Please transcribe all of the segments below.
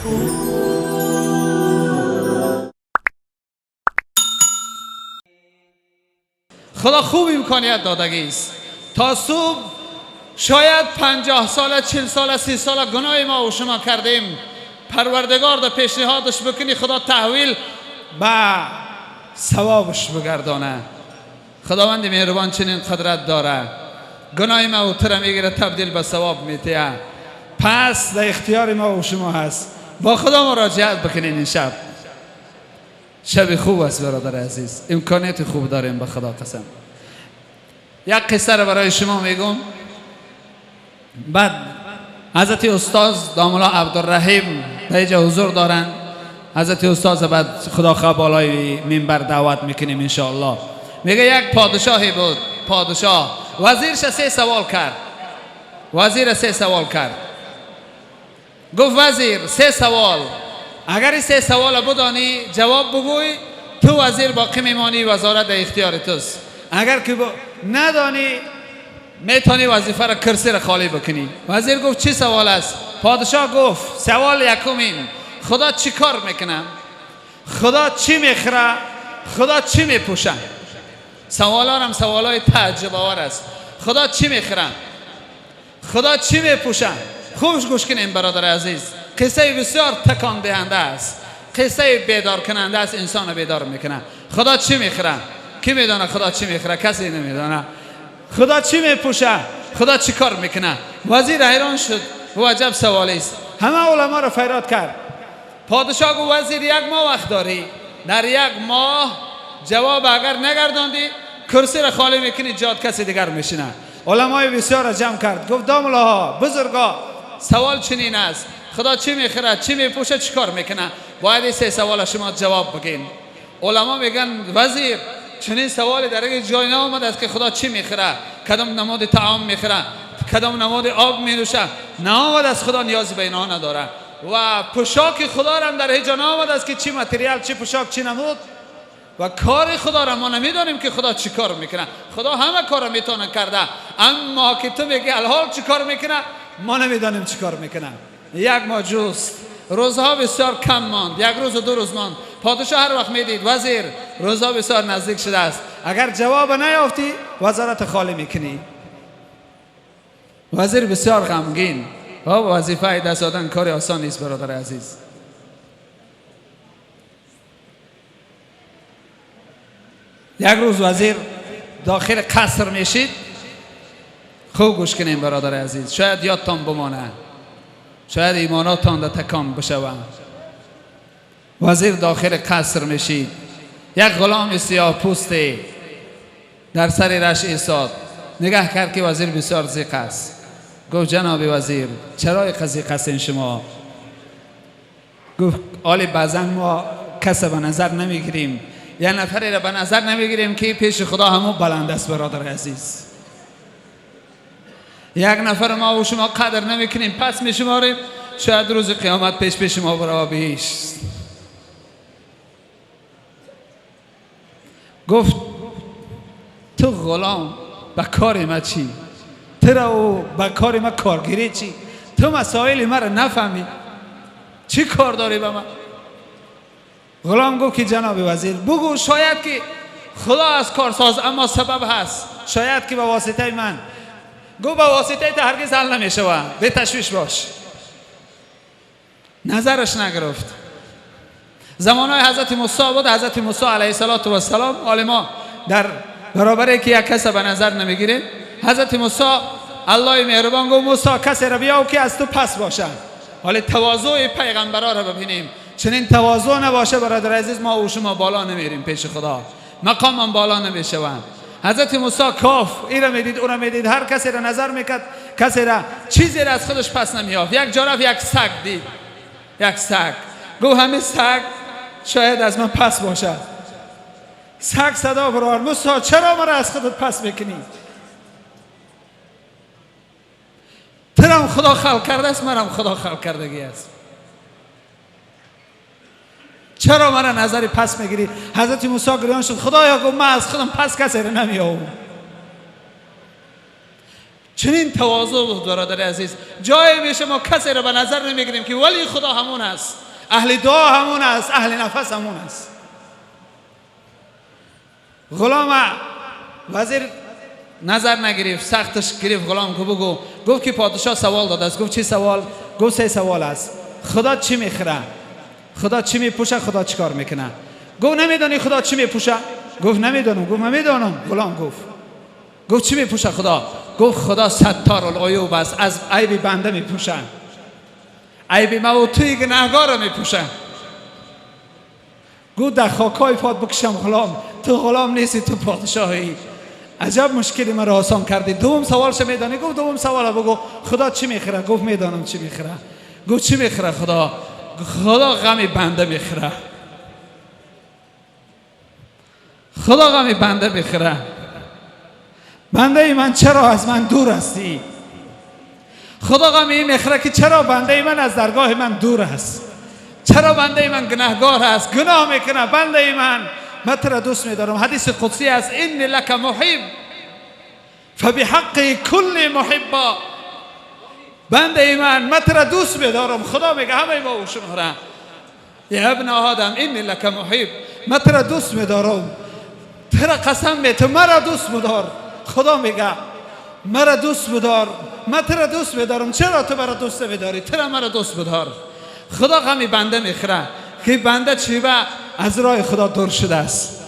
خدا خوب امکانیت دادگی است. تا صبح شاید 50 ساله، 40 ساله، 30 ساله گناه ما و شما کردیم، پروردگار در پیشنهادش بکنی خدا تحویل به ثوابش بگردانه. خداوند مهربان چنین قدرت داره، گناه ما و تو را میگیره تبدیل به ثواب میتیه. پس در اختیار ما و شما هست، با خدا مراجعت بکنین. این شب شب خوب است برادر عزیز، امکانیت خوب داریم به خدا قسم. یک قصه را برای شما میگم. بعد حضرت استاد داملا عبدالرحیم در اینجا حضور دارند. حضرت استاد بعد خدا خواه بالای منبر دعوت میکنیم انشاءالله. میگه یک پادشاهی بود، پادشاه وزیرش 3 سوال کرد. وزیر 3 سوال کرد، گفت وزیر 3 سوال، اگر این 3 سوال بدانی جواب بگوی تو وزیر باقی میمانی، وزارت در اختیار توست. اگر که ندانی میتونی وظیفه را کرسی را خالی بکنی. وزیر گفت چی سوال است؟ پادشاه گفت سوال یکمین، خدا چی کار میکنه؟ خدا چی میخوره؟ خدا چی میپوشه؟ سوالا هم سوالای تعجب آور است. خدا چی میخوره؟ خدا چی میپوشه؟ خوش گوش کنیم برادر عزیز، قصه بسیار تکان دهنده است، قصه بیدار کننده است، انسان بیدار میکنه. خدا چی میخوره؟ کی میدانه خدا چی میخوره؟ کسی نمیدانه. خدا چی میپوشه؟ خدا چی کار میکنه؟ وزیر حیران شد، و عجب سوالی است. همه علما را فریاد کرد. پادشاه گفت وزیر 1 ماه وقت داری، در 1 ماه جواب اگر نگرداندی کرسی را خالی میکنی، جات کسی دیگر میشینه. علمای بسیار را جمع کرد، گفت داملاها بزرگا سوال چنین است، خدا چی میخوره، چی میپوشه، چی کار میکنه؟ باید این 3 سوال شما جواب بگین. علما میگن وزیر چنین سوالی در یک جای نامده است که خدا چی میخوره، کدام نماد طعام میخوره، کدام نماد آب مینوشه، نامده است. خدا نیازی به اینها نداره و پوشاک خدا را هم در هیچ جا نامده است که چی متریال، چی پوشاک، چی نمود. و کار خدا را ما نمیدانیم که خدا چی کار میکنه. خدا همه کار را میتونه کرده، اما که تو میگی الحال چی کار میکنه ما نمیدانیم چی کار میکنه. 1 ماه جست، روزها بسیار کم ماند، 1 روز و 2 روز ماند. پادشاه هر وقت میدید وزیر روزها بسیار نزدیک شده است، اگر جواب نیافتی وزارت خالی میکنی. وزیر بسیار غمگین، وظیفه دست دادن کار آسان نیست برادر عزیز. 1 روز وزیر داخل قصر میشید. خوب گوش کنیم برادر عزیز، شاید یادتان بمانه، شاید ایماناتان در تکان بشوه. وزیر داخل قصر میشید، یک غلام سیاه پوست در سر رش ایستاد. نگاه کرد که وزیر بسیار زیق است. گفت جناب وزیر چرا اینقدر زیق هستین شما؟ گفت آلی بعضا ما کس به نظر نمیگیریم، یه نفری را به نظر نمیگیریم که پیش خدا همون بلند است. برادر عزیز، یک نفر ما و شما قدر نمیکنیم، پس میشماریم، شاید روز قیامت پیش پیش ما برای بهشت. گفت تو غلام به کار ما چی؟ تو را به کار ما کارگیری چی؟ تو مسائل ما را نفهمی، چی کار داری به من؟ غلام گفت که جناب وزیر بگو شاید که خدا از کارساز اما سبب هست، شاید که به واسطه من. گفت به واسطه تو هرگز حل نمیشوه، به تشویش باش. نظرش نگرفت. زمانهای حضرت موسی بود، حضرت موسی علیه السلام حال ما در برابر که یک کس به نظر نمیگیره، حضرت موسی الله مهربان گفت موسی کسی را بیاو که از تو پس باشه. حال تواضع پیغمبرا را ببینیم، چنین تواضع نباشه برادر عزیز ما و شما بالا نمیریم پیش خدا، مقامم بالا نمیشوم. حضرت موسی کاف ای را میدید او را میدید، هر کسی را نظر میکرد، کسی را چیزی را از خودش پس نمیافت. یک جا رفت یک سگ دید، یک سگ، گفت همین سگ شاید از من پس باشه. سگ صدا برآورد موسی چرا مرا از خودت پس میکنی؟ ترم خدا خلق کرده است، مرم خدا خلق کردگی است، چرا مرا نظری پس میگیری؟ حضرت موسی گریان شد، خدایا، گفت من از خودم پس کسی را نمیآورم. چنین تواضع بود برادر عزیز. جای میشه ما کسی را به نظر نمیگیریم که ولی خدا همون است، اهل دعا همون است، اهل نفس همون است. غلام وزیر نظر نگرفت، سختش گرفت غلام که بگو. گفت که پادشاه سوال داده است. گفت چی سوال؟ گفت سه سوال است. خدا چی میخوره؟ خدا چی میپوشه؟ خدا چی کار میکنه؟ گفت نمیدانی خدا چی میپوشه؟ گفت نمیدانم. گفت من میدانم. غلام گفت. گفت چی میپوشه خدا؟ گفت خدا ستار العیوب است، از عیب بنده میپوشه، عیب ما و توی گناهگار میپوشه. گفت در خاکای پاد بکشم غلام، تو غلام نیستی، تو پادشاهی. عجب مشکلی مرا آسان کردی. دوم سوالش میدانی؟ گفت دوم سوال بگو خدا چی میخوره؟ گفت میدانم چی میخوره. گفت چی میخوره خدا؟ خدا غم بنده میخوره. خدا غم بنده میخوره. بنده من چرا از من دور هستی؟ خدا غم این میخوره که چرا بنده من از درگاه من دور است؟ چرا بنده من گناهگار است؟ گناه میکنه بنده من. من تو را دوست میدارم. حدیث قدسی است، این لک محب فبحق کل محبا. بنده من، من تو را دوست میدارم. خدا میگه همه ما و شما را، یا ابن آدم این لک محب، من تو را دوست میدارم، تو را قسم میتم مرا دوست بدار. خدا میگه مرا دوست بدار، من تو را دوست میدارم. چرا تو مرا دوست نمیداری؟ تو را مرا دوست بدار. خدا غمی بنده میخوره که بنده چی با از راه خدا دور شده است.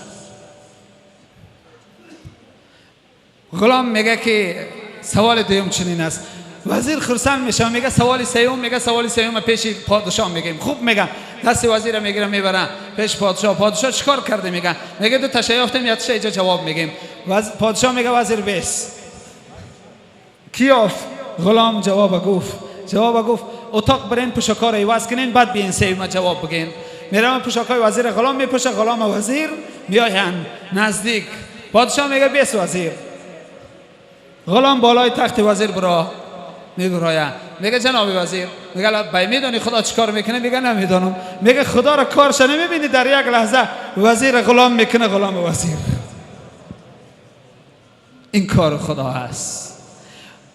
غلام میگه که سوال دوم چنین است. وزیر خرسند میشه، میگه سوال سوم، میگه سوال سوم پیش پادشاه میگیم. خوب میگه، دست وزیر میگیره میبره پیش پادشاه. پادشاه چیکار کرده؟ میگه، میگه دو تا یافتیم، یک تا اینجا جواب میگیم. پادشاه میگه وزیر بیس کی یافت؟ غلام جواب گفت. جواب گفت اتاق برین پوشاکا رو عوض کنین، بعد بیاین سوم جواب بگین. میرم پوشاکای وزیر غلام میپوشه، غلام وزیر میاین نزدیک. پادشاه میگه بیس وزیر. غلام بالای تخت وزیر برا میبرایه. میگه جناب وزیر، میگه بای میدونی خدا چیکار میکنه؟ میگه نمیدونم. میگه خدا را کارش نمیبینی؟ در یک لحظه وزیر غلام میکنه غلام وزیر. این کار خدا هست.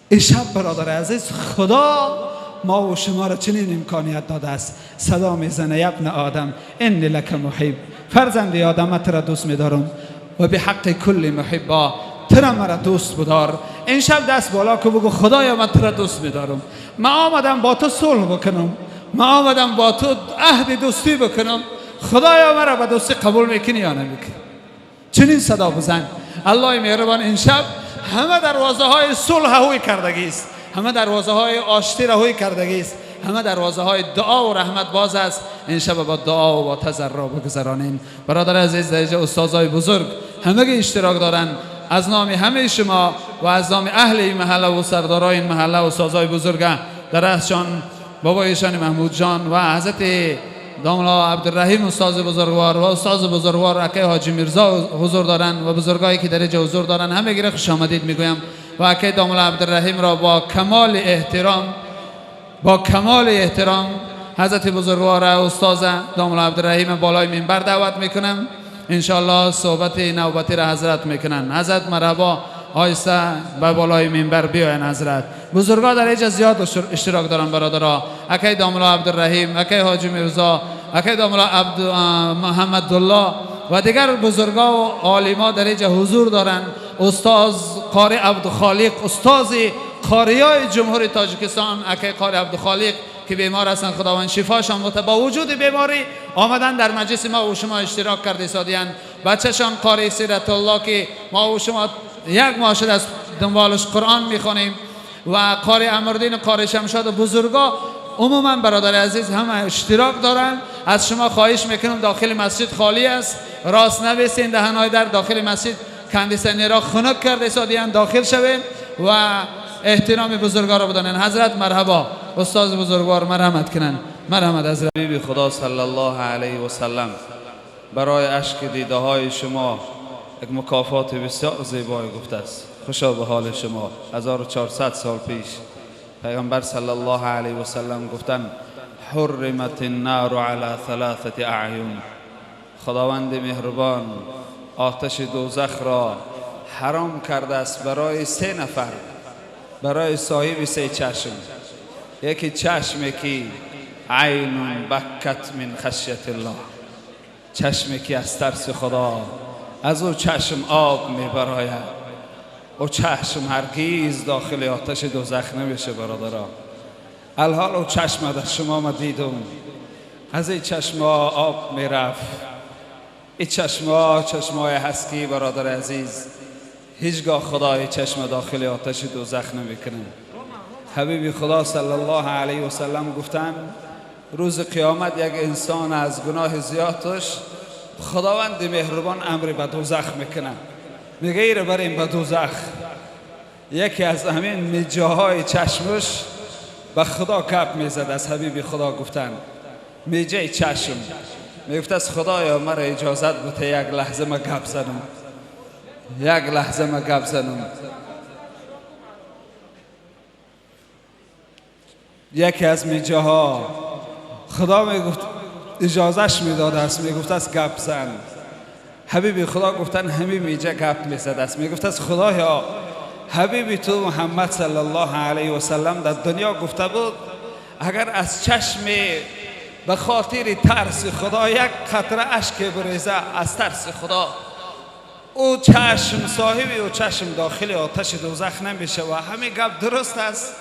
این شب برادر عزیز، خدا ما و شما را چنین امکانیت داده است. صدا میزنه ابن آدم انی لک محب، فرزند آدم تو را دوست میدارم و به حق کل محبا، تو را مرا دوست بدار. این شب دست بالا که بگو خدایا من تو را دوست میدارم، من آمدم با تو صلح بکنم، من آمدم با تو عهد دوستی بکنم، خدایا مرا به دوستی قبول میکنی یا نمیکنی؟ چنین صدا بزن. الله مهربان این شب همه دروازه های صلح هوی کردگی است، همه دروازه های آشتی رهوی کردگی است، همه دروازه های دعا و رحمت باز است. این شب با دعا و با تضرع بگذرانیم. برادر عزیز، در استادای بزرگ همه اشتراک دارند. از نام همه شما و از نام اهل این محله و سردارای این محله و استادای بزرگ در رأسشان بابایشان محمود جان و حضرت داملا عبدالرحیم استاد بزرگوار و استاد بزرگوار اکه حاجی میرزا حضور دارند و بزرگایی که در اینجا حضور دارند، همه گره خوش آمدید میگویم. و اکه داملا عبدالرحیم را با کمال احترام، با کمال احترام حضرت بزرگوار استاد داملا عبدالرحیم بالای منبر دعوت میکنم. انشالله صحبت نوبتی را حضرت میکنن. حضرت مرحبا، آیسته به بالای منبر بیاین. حضرت بزرگا در اینجا زیاد اشتراک دارن برادرها. اکی داملا عبدالرحیم، اکی حاجی میرزا، اکی داملا عبد محمدالله و دیگر بزرگا و عالما در اینجا حضور دارن. استاد قاری عبدالخالق، استاد قاریای جمهوری تاجیکستان، اکی قاری عبدالخالق که بیمار هستن، خداوند شفاشان بده. با وجود بیماری آمدن در مجلس ما و شما اشتراک کرده سادیان. بچه‌شان قاری سیرت الله که ما و شما یک ماه شد از دنبالش قرآن میخوانیم و قاری امردین و قاری شمشاد و بزرگا عموما برادر عزیز همه اشتراک دارن. از شما خواهش میکنم داخل مسجد خالی است، راست نویسین دهنهای در داخل مسجد کندیسنی را خنک کرده سادیان، داخل شوین و احترام بزرگا را بدانن. حضرت مرحبا، استاد بزرگوار مرحمت کنن. مرحمت حضرت. حبیب خدا صلی الله علیه و سلم برای اشک دیده های شما یک مکافات بسیار زیبایی گفته است. خوشا به حال شما. 1400 سال پیش پیغمبر صلی الله علیه و سلم گفتن حرمت النار علی ثلاثه اعین. خداوند مهربان آتش دوزخ را حرام کرده است برای سه نفر. برای صاحب سه چشم. یکی چشمی که عین بکت من خشیت الله، چشمی که از ترس خدا از او چشم آب میبراید، او چشم هرگیز داخل آتش دوزخ نمیشه برادرها. الحال او چشم در شما ما دیدم، از این چشم ها آب میرفت. این چشم ها چشم های هست که برادر عزیز هیچگاه خدای چشم داخل آتش دوزخ نمیکنه. حبیب خدا صلی الله علیه و سلم گفتن روز قیامت یک انسان از گناه زیادش خداوند مهربان امر به دوزخ میکنه، میگه ایره بریم به دوزخ. یکی از همین میجاهای چشمش به خدا کپ میزد. از حبیب خدا گفتن میجه چشم، میگفت از خدایا مرا اجازت بده یک لحظه ما گپ زنم، یک لحظه ما گپ زنم. یکی از میجه ها خدا میگفت اجازهش میداد است، میگفت از گپ زن. حبیب خدا گفتن همین میجه گپ میزد است، میگفت از خدایا حبیبی تو محمد صلی الله علیه و سلم در دنیا گفته بود اگر از چشم به خاطر ترس خدا یک قطره اشک بریزه از ترس خدا، او چشم صاحبی او چشم داخل آتش دوزخ نمیشه. و همین گپ درست است.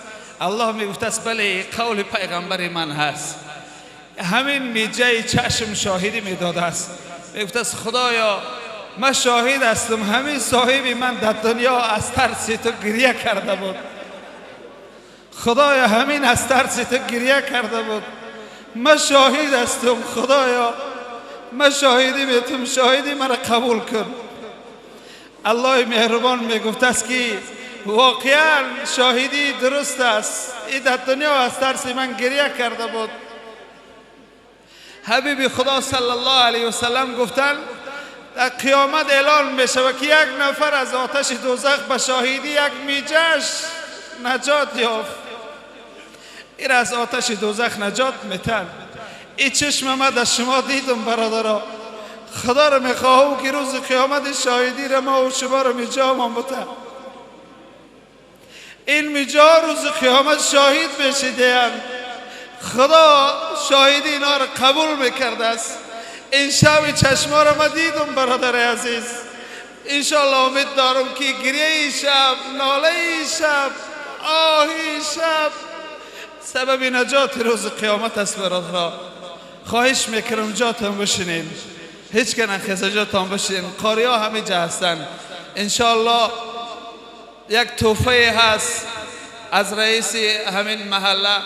الله میگفت است بله قول پیغمبر من هست. همین میجه چشم شاهدی میداده است، میگفت است خدایا من شاهد هستم، همین صاحبی من در دنیا از ترس تو گریه کرده بود، خدایا همین از ترس تو گریه کرده بود، من شاهد هستم، خدایا من شاهدی میتم، شاهدی مرا قبول کن. الله مهربان میگفت است که واقعا شاهدی درست است، این در دنیا از ترس من گریه کرده بود. حبیب خدا صلی الله علیه و سلم گفتن در قیامت اعلان میشه که یک نفر از آتش دوزخ به شاهدی یک میجش نجات یافت، این از آتش دوزخ نجات میتن. این چشم ما در شما دیدم برادرها، خدا رو میخواهم که روز قیامت شاهدی را ما و شما رو میجا ما بته. این میجا روز قیامت شاهد میشیدن، خدا شاهدی اینا رو قبول میکرده است. این شب چشما رو ما دیدم برادر عزیز، انشالله امید دارم که گریه ای شب، ناله ای شب، آه ای شب سبب نجات روز قیامت است برادرها. خواهش میکنم جاتون بشینین، هیچ که نخیزه جاتون بشینین. قاری ها همه جا هستن. انشالله یک تحفه هست از رئیس همین محله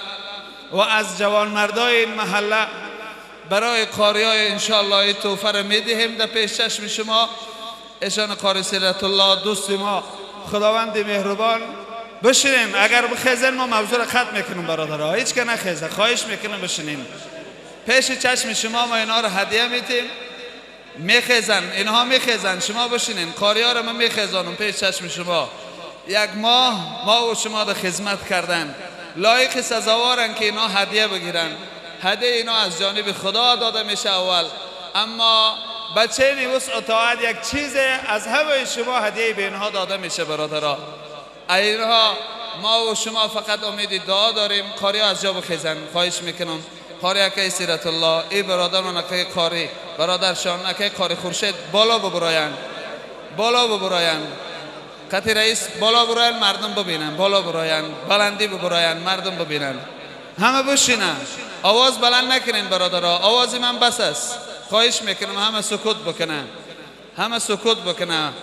و از جوانمردای این محله برای قاری های انشالله این تحفه رو میدهیم در پیش چشم شما. ایشان قاری سیرت الله دوست ما، خداوند مهربان. بشینین، اگر بخیزن ما موضوع رو ختم میکنیم برادرها، هیچ که نخیزه، خواهش میکنم بشینین. پیش چشم شما ما اینا رو هدیه میتیم، میخیزن اینها، میخیزن، شما بشینین. قاری ها رو من میخیزانم پیش چشم شما. یک ماه ما و شما در خدمت کردن، لایق سزاوارن که اینا هدیه بگیرن. هدیه اینا از جانب خدا داده میشه اول، اما بچه نیوس اطاعت یک چیز از همه شما هدیه به اینها داده میشه برادرها. اینها ما و شما فقط امید دعا داریم. قاری از جا بخیزن خواهش میکنم. قاری اکی سیرت الله، ای برادر من اکی قاری، برادرشان اکی قاری خورشید، بالا ببراین، بالا ببراین، قطی رئیس بالا براین، مردم ببینن، بالا براین، بلندی ببراین، مردم ببینن. همه بشینن، آواز بلند نکنین برادرها، آواز من بس است. خواهش میکنم همه سکوت بکنن، همه سکوت بکنن.